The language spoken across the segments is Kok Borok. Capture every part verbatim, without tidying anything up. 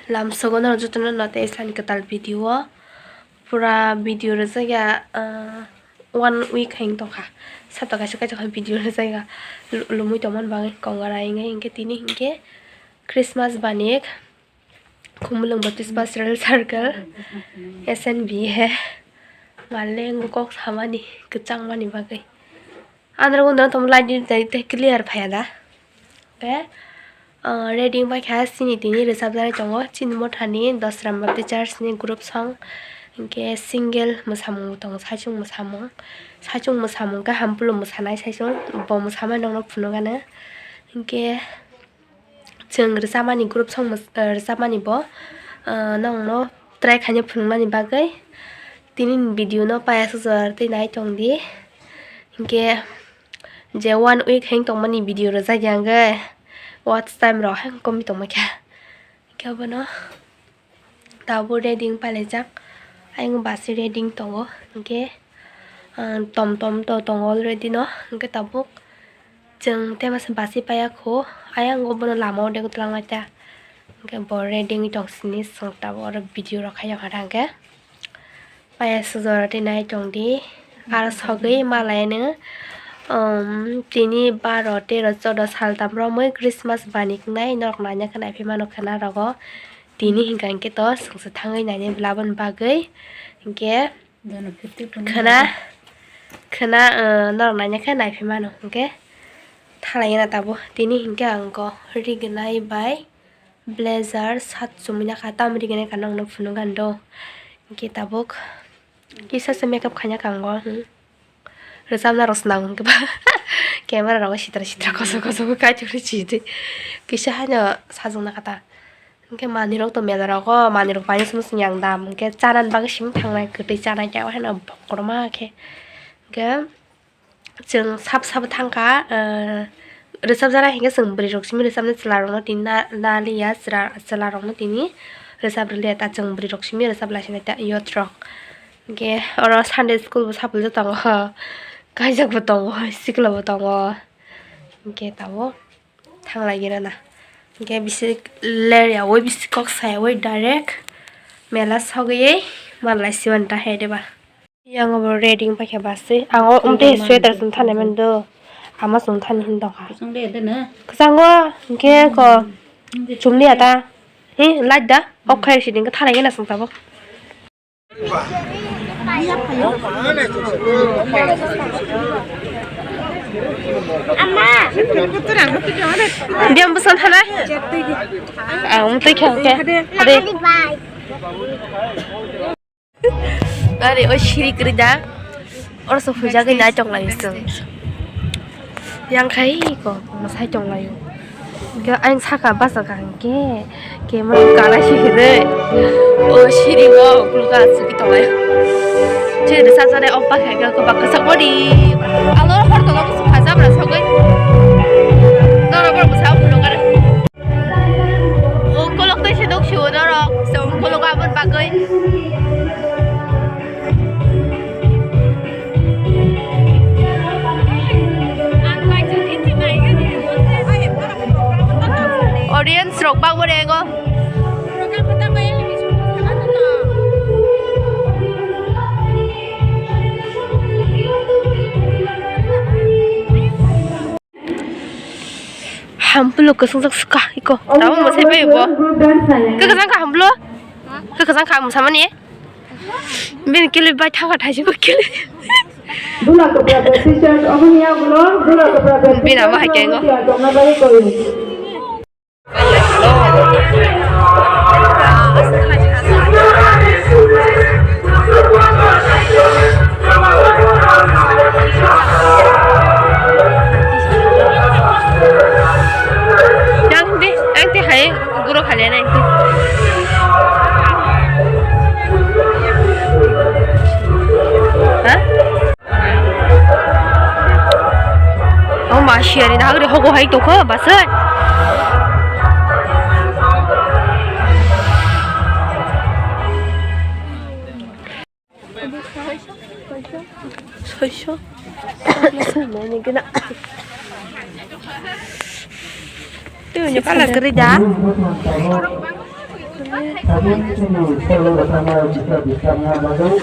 Lamsogo norok jotono no tei sani kwtal video o pura video rwjakya, ah, one week hai wng tongkha. Sato kaisa kaisa khe video rwjakya lu-, lumui tongmani bagwi kongora hinwi hinkhe tini hinkhe Christmas banik Khumulwng Baptist Pastoral Circle S N B he male wngwi kok samani kwchangmani bagwi. Andro gundro tongmani light ni tai tei clear phaiya da. Tei, ah, ready wngpai kha, chini tini rwchapjak nai tongo, chini mothani Dosram Baptist Church ni group song, hinkhe single mwsamung bo tongo, saichung mwsamung, saichung mwsamung khe Hampulu mwsanai saichung, bo mwsamani nokno phunukgano, hinkhe chwng rwchapmani group song mwsa-, ah, rwchapmani bo, ah, nokno try khaina phunuknani bagwi tini ni video no paiya sujor tei nai tongdi. Hinkhe je one week heng tongmani video rwjakya hwnkhe watch time rok heng komwi tongma khe. Hinkhe abono tabuk ready wng pailaijak. Ayang bus ready wng tongo. Hinkhe, ah, tom tom to tongo already no. Hinkhe tabuk chwng tei masa bus paiya kho. Ayang bono lama o de twlang lai ta. Hinkhe bo ready wngwi tong sini chwng tabuk oro video rok khai ya hwnkhe. Paiya sujor tei nai tongdi. Aro sogwi malaino, um, tini baro, tero, choudo saltam romwi Christmas banik wngnai norok naina khe naiphi mano khwna rogo. Tini hinkha hinkhe to chwngsa thangwi nainai laboni bagwi. Hinkhe khwna, khwna, uh, norok naina khe naiphi mano hinkhe thalai gana tabuk. Tini hinkhe ang kok rignai bai. Blazer shirt chumui nakha, tamo rignai kha nokno phunukgani do. Hinkhe tabuk kisa se makeup khaina kango, hmm. Rwchapna rok swnam hinkhe ba camera rogo sitra sitra kosok kosok kaitor chidi. Kisa haino sajwk nakha ta. Hinkhe manwirok to mela rogo, manwirok painw simi simi yang dam. Hinkhe chanani bagwi simi thangnai, kwtwi chanai khe, o haino bokhorma khe. Hinkhe Chwng sab sabo thangkha, eh, rwchapjana hinkhe chwng bwrwi rok simi rwchapnai, chwla rokno tini na, na liya, chwla, chwla rokno tini rwchap rwliya, ta chwng bwrwi rok simi rwchap lai sinai ta youth rok. Hinkhe oro Sunday school bo sabuljak tongo, kaijak bo tongo, sikla bo tongo. Hinkhe tabuk thang lai gana na. Hinkhe bisi ler yaui, bisi kok sayaui direct mela sogwi manlai siwan ta hai de ba. Yang bo ready wng paikha bus se. Ang o umtwi sweater chwng thani mani do. Ama chwng thani hin tongkha. Kwchang de, de na. Kwchango, hinkhe ko chumli ata. Hi, light da? Off khai sidi hinkhe thalai gana chwng tabuk. Ama. Diam bwsang thanai. Ang umtwi kha hinkhe. Hade. Are, o siri kwrwi da. Oro se huijagwi nai tong laio chwng. Yang khai ko, mwsai tong laio. Hwnkhe ayang saka bachakha hwnkhe, camera kwlai se kwrwi. O siri o, ukulok asugwi tong laio. Chini rwchapjani o bakha hwnkhe kwbang kwchangmani. Alo hor tola bwswk kha jabra sogwi. Norok borok bwsa ukulok are. Ukulok tei se nuk sio norok, se ukulok aboni bagwi. Audience rok bangma rego. Hampulu kwswngjak swkha iko. Tamo mwsai bai bo. Kwkwjang kha Hampulu? Kwkwjang kha mwsamani? Bini kili bai thangkha thaisi bo kili. Bula Kopra Baptist Church, omo ni yagulo Bula Kopra Baptist Bini amo hai kengo. Church, tongna bagwi koyo. Yang di, yang di hai guru kalian yang di. Hah? Oh, ma, siari na hagri hogo hai toko, basai. Soiso. Soiso, nani gana. Tu ni pala keri da. Sabun chini solo rwchapnai bwsa bwskanna bagwi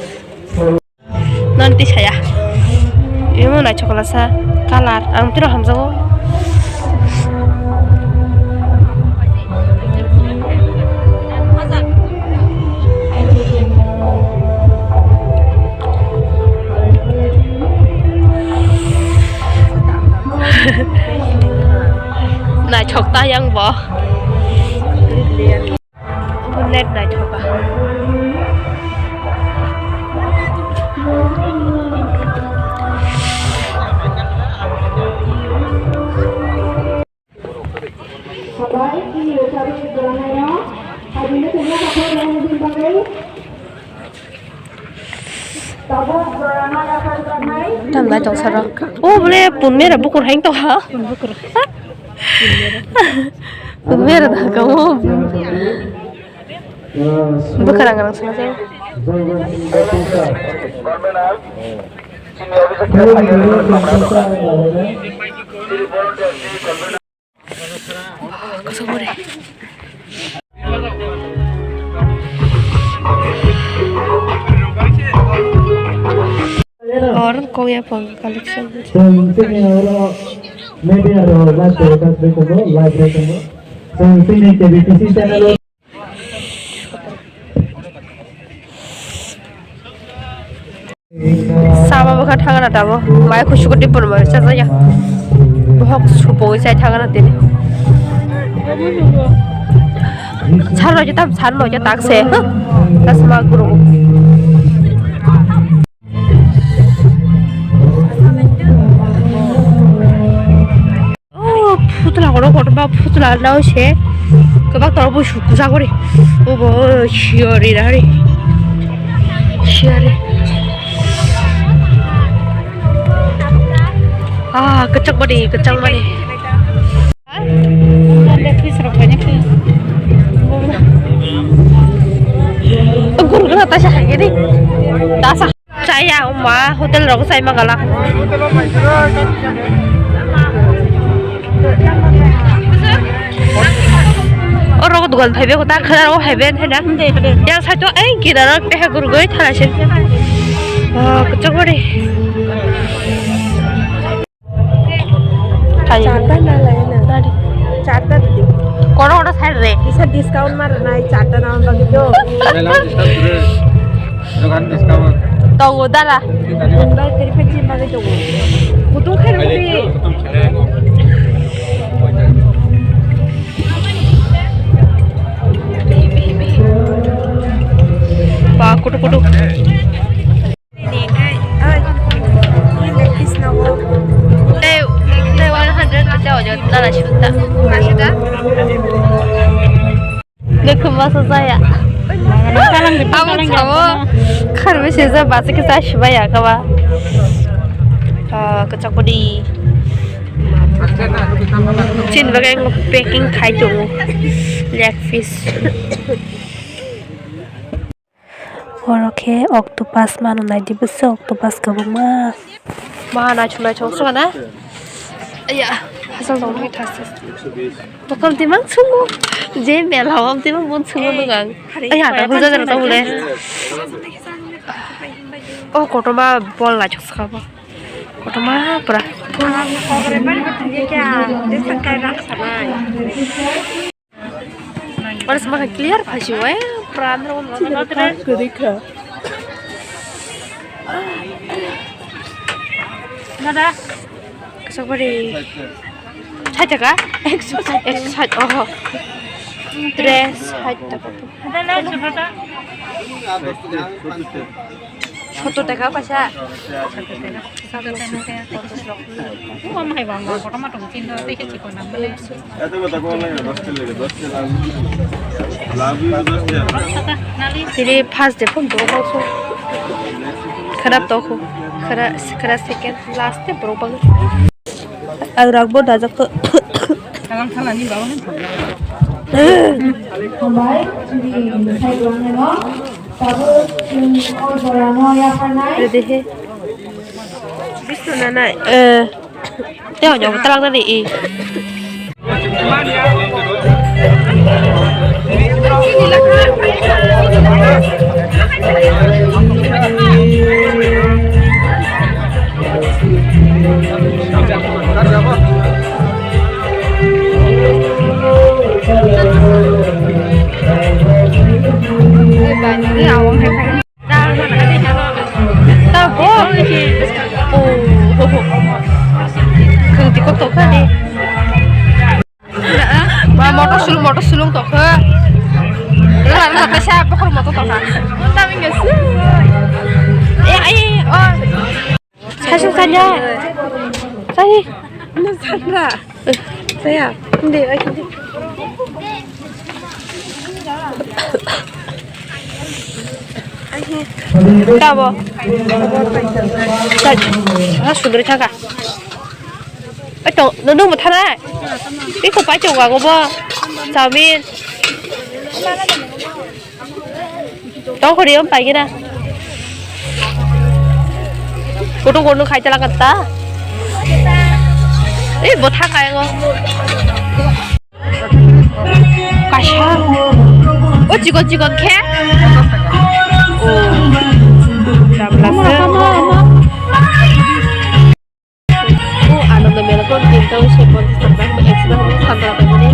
solo. Nanti saya. Imo naithok lasa colour ang tiro hamjago. Naithok ta yang bo. Net naithoka. Tam naithok saro. O bole punmera bukur hain to ha. Punmera da ka o. Bwkha rang rang swnamjak. Kosok bore. Or kongya pang collection. Chwng chini oro media rok live telecast bai tongo, live bai tongo. Chwng chini K B P C channel o. Sama bwkha thangna tamo, mai khusugo tipon bai chajaya. Bohok supo chai thangna tini. Sar rok tam sar rok tak se, huh? Tasma guru. Oh, putla kono kotorma putla nao se. Kwbang tor bo sukjak ori. Obo siyori rari. Siyori. Ah, kechak mani, kechak mani. Gurgura ta sa hai gini. Ta sa. Chaya, uma, hotel rok chai ma gala. Oro dukan phai be kota khara o hai be thai na. Yang sai to ai kira rok te ha gurgoi thara se. Oh, kechak ori. Charta na lai na. Dari. Charta di. Kono kono side re. Isa discount mar nai charta na bagwi do. Mela discount re. Dokan discount. Tongo dara. Mumbai teri phechi bagwi do. Kutung khai ro ni. Ba kutu kutu. Tei, tei one hundred ta ojo, tala shuta. Nukhu masa saya. Amo sao, kharwi sejak bachikhe cha sibaya kaba. Ah, kachak bodi. Chin bagai packing khai tongo. Leg piece. Oro khe octopus mano, naidi bwswk octopus kwbangma. Ma naithok naithok se na. Aya, hasal tong thai thas. Tokam timang sungo. Je mela hom timang bon sungo nang ang. Aya, ta hujak jana tong le. O kotorma bol naithok se kha bo. Kotorma pura. Oro se mokhe clear phai si, eh, pran rok no. Chini kha kwrwi kha. Dada. Kosok bari. Sait taka? Ekso sait, ekso sait, oho. Dress sait taka. Dada, dada. Sottor taka paisa. Tini first day phone borok bangso. Khara tokho. Khara, khara second, last day borok bang. Ang ragbo dajak to. Kalang khalani baba. Hambai, chini sai wangno. Tabuk chwng o jorano yapharnai. Ready he. Bisto nanai. Eh. Tei hwnwi obo twlang nani i. Sulung motor sulung tokha. Rela rela kaisa bokhor motor tokha. Tami ngesu. Eh, ai, oh. Sasuk kanya. Sai. Ini Sandra. Saya. Hindi, ay, hindi. Tabo. Saj. Ah, sundri thaka. Ato, nunu mo thana. Iko pa chok ago bo. Chowmin. Tong khori om pai gina. Kutung kutung khai chala kata. Eh, bo thang kai go. Kaisa. O chikon chikon khe. O. Dam lasa. O Ananda Mela ko din tau se ponchas taka, ekso taka sandra taka ni.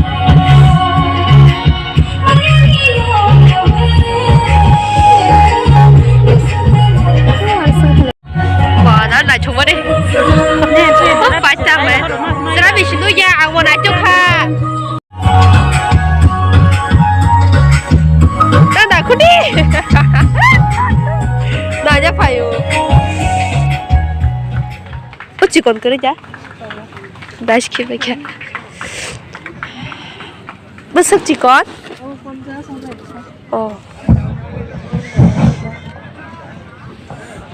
Wah, na naithok mani. Paitang le. Sera bisi nukya, ang bo naithok kha. Na nakhudi. Na ja phaio. O chikon kwrwi ja. Dais khibai kha. Bwswk chikon? Oh.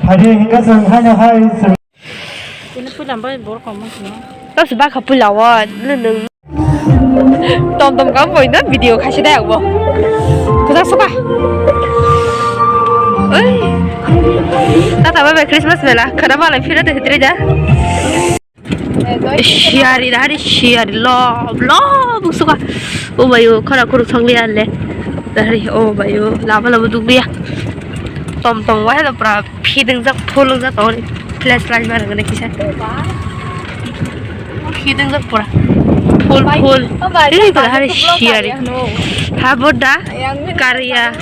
Hari hingga sang hai na hai. Ini puila bai bor kong mung sino. Tos ba kha puila o, nwng. Tom tom kam boi na video khaisi dai akbo. Kusa suka. Oi. Tata baba Christmas mela, khana bala phira de hitri da. Siyari da hari siyari lo, lo, buksuka. O bayo, khara khuru songli anle. Dari, o bayo, lama lama dugriya. Tom tom wahai da pra. Phidingjak, phulungjak tongni. Flash light ma rwgani kisa. Phidingjak pura. Phul, phul. Tini kala hari siyari. Ha, boda. Kariya.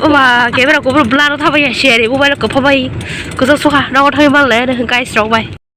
Oma, camera ko blur thabai ya siyari. Mobile ko phabai. Kusa suka, nago thai mal le, guys, rok bai.